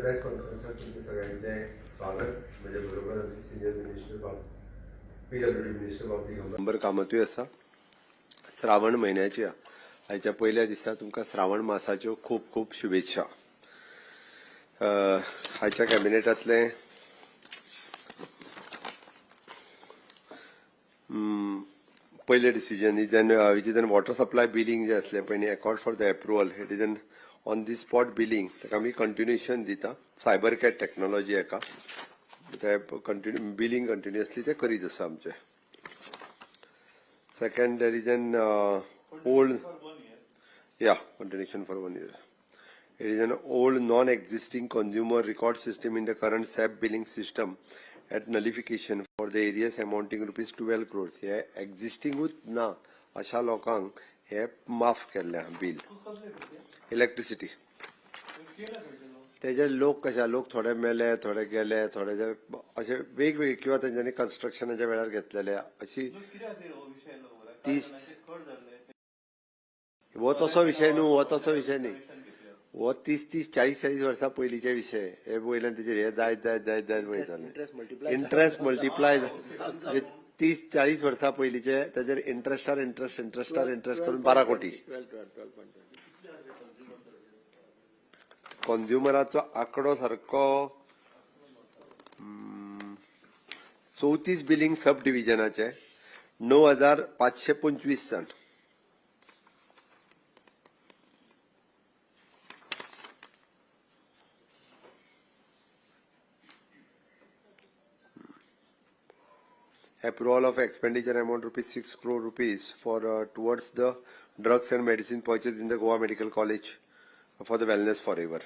Press कॉन्फरन्साक तुमचें सगळ्यांचें स्वागत. म्हज्या बरोबर आमचे सिनियर मिनिस्टर बाब, पीडब्ल्यूडी मिनिस्टर बाब दिगंबर कामतूय आसा. श्रावण म्हयन्याच्या आयच्या पयल्या दिसा तुमकां श्रावण मासाच्यो खूब खूब शुभेच्छा. आयच्या कॅबिनेटांतलें पयलें decision is an which is an water supply billing जें आसलें पळय न्ही, accord for the approval, it is an on the spot billing. ताका आमी कंटिन्युएशन दिता. सायबर कॅट टॅक्नॉलॉजी हेका ते कंटिन्यू बिलींग कंटिन्युअसली ते करीत आसा आमचे. Second, there is an old, yeah, continuation for one year. It is an old non-existing consumer record system in the current SAP billing system at nullification for the areas amounting rupees 12 crores. हे existing ना अशा लोकांक हे माफ केल्ले bill electricity. तेजे लोक कशे, लोक थोडे मेले, थोडे गेले, थोडे जे अशे वेगवेगळे किंवा तेंच्यांनी कन्स्ट्रक्शनाच्या वेळार घेतलेले अशी. 30 हो तसो विशय न्हू, हो तसो विशय न्ही. हो 30 30 40 40 वर्सां पयलींचे विशय. हे वयल्यान तेजेर हे जायत जायत जायत जायत वयताले, इंट्रस्ट मल्टिप्लाय. 30-40 वर्सां पयलींचे तेजेर इंट्रस्टार इंट्रस्ट, इंट्रस्टार इंट्रस्ट करून 12 कोटी. कॉन्ज्युमराचो आंकडो सारको 34 बिलिंग सब डिव्हिजनाचे 9525 जाण. Approval of expenditure amount rupees 6 crore rupees for towards the drugs and medicine purchase in the Goa Medical College for the Wellness Forever.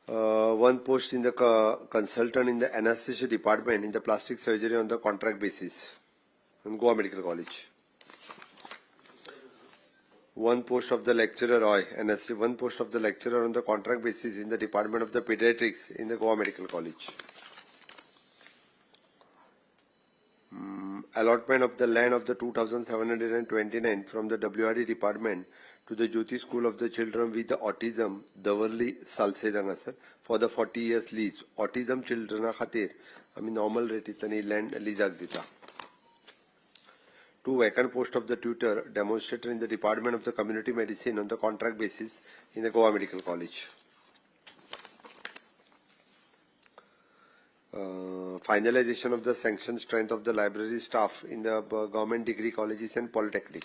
One post in the consultant in the anesthesia department in the plastic surgery on the contract basis in Goa Medical College. One post of the lecturer, oi, NSC, one post of the lecturer on the contract basis in the Department of the Pediatrics in the Goa Medical College. Allotment of the land of the 2,729 from the WRD department to the Jyoti School of the Children with the Autism, Davarli, Salced हांगासर for the 40 years lease. Autism children खातीर आमी normal रेटींतल्यान ही land लिजाक दिता. Two vacant post of the tutor demonstrator in the Department of the Community Medicine on the contract basis in the Goa Medical College. Finalization of the sanction strength of the library staff in the government degree colleges and polytechnic.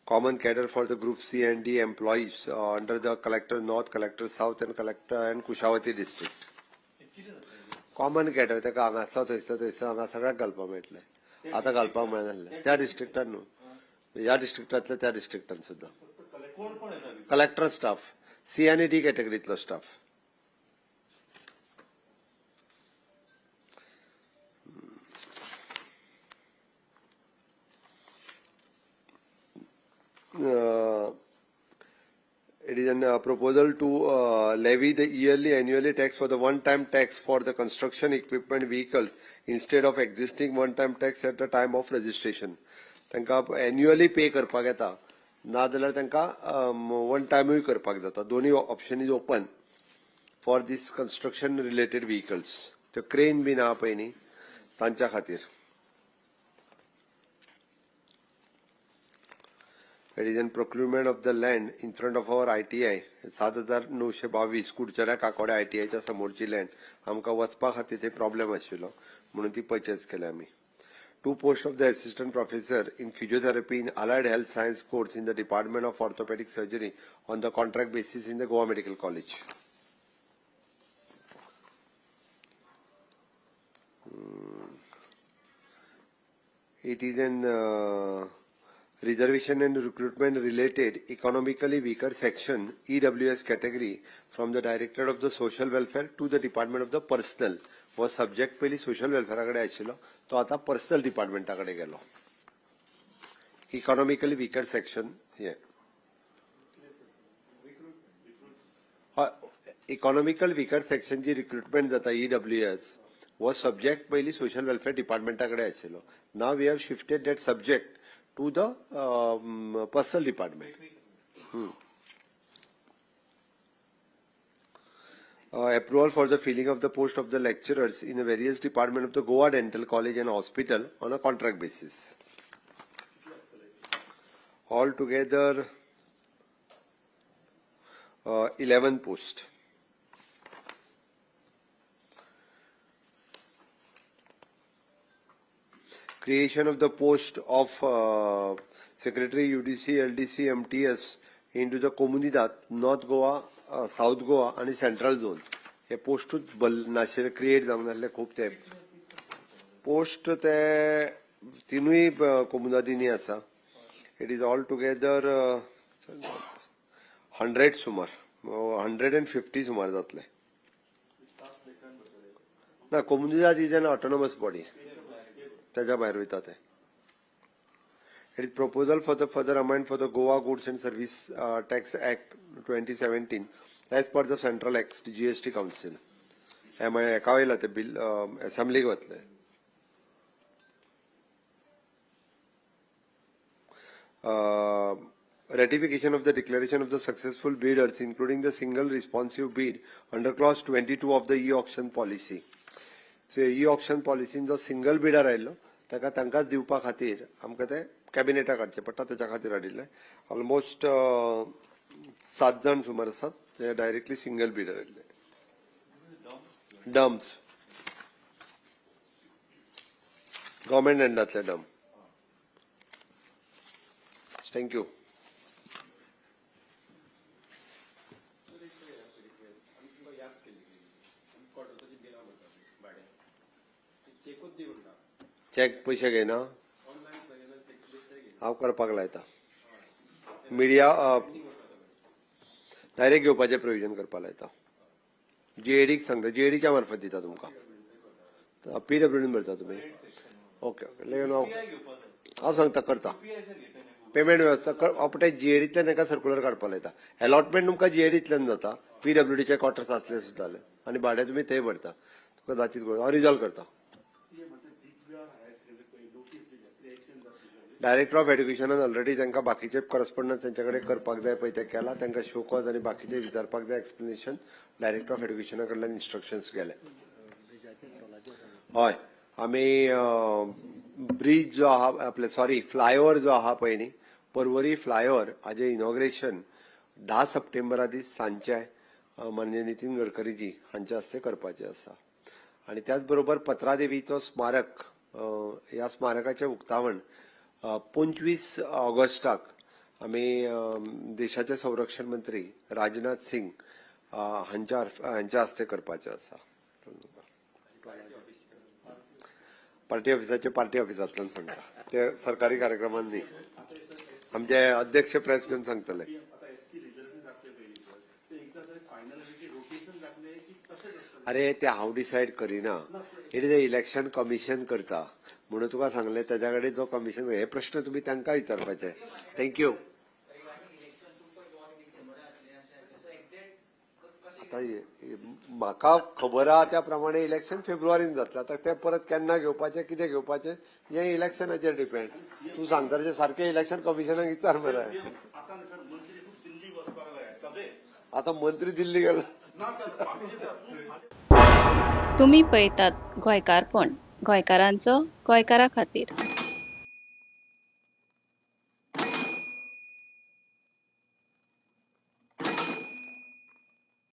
Common cadre for the Group C and D employees under the Collector North, Collector South and Collector and Kushavati district. Common cadre ताका हांगासलो थंयसलो थंयसर हांगा सगळ्याक घालपाक मेळटलें. आतां घालपाक मेळनासलें त्या डिस्ट्रिक्टान न्हू, ह्या डिस्ट्रिक्टांतल्या त्या डिस्ट्रिक्टान सुद्दां. कलेक्टर स्टाफ, सी आनी D कॅटेगरीतलो staff. It is a proposal to levy the yearly annually tax for the one-time tax for the construction equipment vehicles instead of existing one-time tax at the time of registration. तांकां annually pay करपाक येता, ना जाल्यार तांकां one टायमूय करपाक जाता. दोनूय option is open for this construction related vehicles. त्यो क्रेन बीन आहा पळय न्ही, तांच्या खातीर. It is an procurement of the land in front of our ITI, 7922 कुडचड्या काकोड्या आयटीआयच्या समोरची लँड आमकां वचपा खातीर ते प्रॉब्लेम आशिल्लो म्हणून ती पर्चेस केल्या आमी. Two post of the assistant professor in physiotherapy in allied health science course in the Department of Orthopedic Surgery on the contract basis in the Goa Medical College. It is an reservation and recruitment related economically weaker section EWS category from the Director of the Social Welfare to the Department of the Personnel. हो subject पयलीं social वेलफेरा कडेन आशिल्लो, तो आतां personal डिपार्टमेंटा कडेन गेलो. Economically vicar section हे economical vicar सेक्शनची रिक्रुटमेंट जाता ईडब्ल्यूएस, हो सब्जेक्ट पयलीं सोशल वेलफेअर डिपार्टमेंटा कडेन आशिल्लो. Now we have shifted that subject to the personnel department. Approval for the filling of the post of the lecturers in the various department of the Goa Dental College and Hospital on a contract basis. Altogether, 11 posts. Creation of the post of Secretary UDC, LDC, MTS into the Comunidade, North Goa, South Goa आणि central zone हे पोस्टूच बल नाशिल्ले, create जावंक नासले खूब ते post, ते तिनूय कोमुनिदादींनी आसा. It is all together 100 सुमार, 150 सुमार जातले. ना, Comunidade is an autonomous body, त्याच्या भायर वयता ते. It is proposal for the further amend for the Goa Goods and Service Tax Act 2017 as per the Central Act GST Council. हे मागीर हेका वयला ते बील, असेंब्लीक वतले. Ratification of the declaration of the successful bidders, including the single responsive bid under clause 22 of the e-auction policy. So e auction पॉलिसीन जो single bidder आयल्लो ताका तांकांच दिवपा खातीर आमकां ते कॅबिनेटाक हाडचें पडटा, तेच्या खातीर हाडिल्लें. ऑलमोस्ट सात जाण सुमार आसात ते डायरेक्टली सिंगल बिडर आयिल्ले. डम्प्स, गव्हर्मेंट लँडांतले डम्प. Thank you. Sir, एक रिक्वेस्ट, आमी तुमकां याद केल्ली, आमी क्वॉर्टर्साची बिलां भरतात भाडें, ते चेकूच दी म्हणटा. चॅक पयशे घेयना. ऑनलायन सगळें चेक बेश्टे घेयना. हांव करपाक लायता, मिडिया डायरेक्ट घेवपाचें प्रोविजन करपाक लायता. जीएडीक सांगता, जीएडीच्या मार्फत दिता तुमकां. पीडब्ल्यूडीन भरता तुमी? ओके ओके लेगीन हांव हांव सांगता, करता पेमेंट वेवस्था कर. हांव ते जीएडींतल्यान एका सर्कुलर काडपाक लायता. एलॉटमेंट तुमकां जीएडींतल्यान जाता. पीडब्ल्यूडीचे क्वॉर्टर्स आसले सुद्दां जाल्यार आनी भाडें तुमी थंय भरता. तुका जाचीत हांव रिजॉल्व करता. डायरेक्टर ऑफ एड्युकेशनान ऑलरेडी तांकां बाकीचे करस्पॉन्डन्स तेंच्या कडेन करपाक जाय पळय ते केला. तांकां शो कॉज आनी बाकीचे विचारपाक जाय एक्सप्लेनेशन, डायरेक्टर ऑफ एड्युकेशना कडल्यान इन्स्ट्रक्शन्स गेले. हय, आमी ब्रीज जो आहा आपले, सॉरी, फ्लायओवर जो आहा पळय न्ही, पर्वरी फ्लायओवर, हाजें इनॉग्रेशन 10 सप्टेंबरा दीस सांजचे माननीय नितीन गडकरीजी हांच्या हस्ते करपाचें आसा. आनी त्याच बरोबर पत्रादेवीचो स्मारक, ह्या स्मारकाचें उक्तावण 25 ऑगस्टाक आमी देशाचे संरक्षण मंत्री राजनाथ सिंग हांच्या हस्ते करपाचें आसा. पार्टी ऑफिसाचे, पार्टी ऑफिसांतल्यान सांगता, ते सरकारी कार्यक्रमान न्ही. आमचे अध्यक्ष प्रेस घेवन सांगतले. आता एसटी रिझर्वेशन जातले पयलीं सर, ते एकदां जर फायनल जालें की रोटेशन जातलें की तशेंच आसतलें? अरे, ते हांव डिसायड करिना, it is a Election Commission करता. म्हणून तुका सांगलें, तेच्या कडेन जो कमिशन, हे प्रश्न तुमी तांकां विचारपाचे. Thank you. Election 2.1 डिसेंबरात जातलें अशें, सो एक्झॅक्ट? आता म्हाका खबर आहा त्या प्रमाणे इलेक्शन फेब्रुवारीन जातलें. आतां तें परत केन्ना घेवपाचें, कितें घेवपाचें, हें इलेक्शनाचेर डिपेंड. तूं सांगता तशें सारकें इलेक्शन कमिशनाक विचार मरे. आता न्ही सर, मंत्री खूब दिल्ली वचपाक जाय सगळे. आतां मंत्री दिल्ली गेलो. ना सर, बाकीचे सर खूब तुमी पळयतात गोंयकारपण, गोंयकारांचो गोंयकारा खातीर.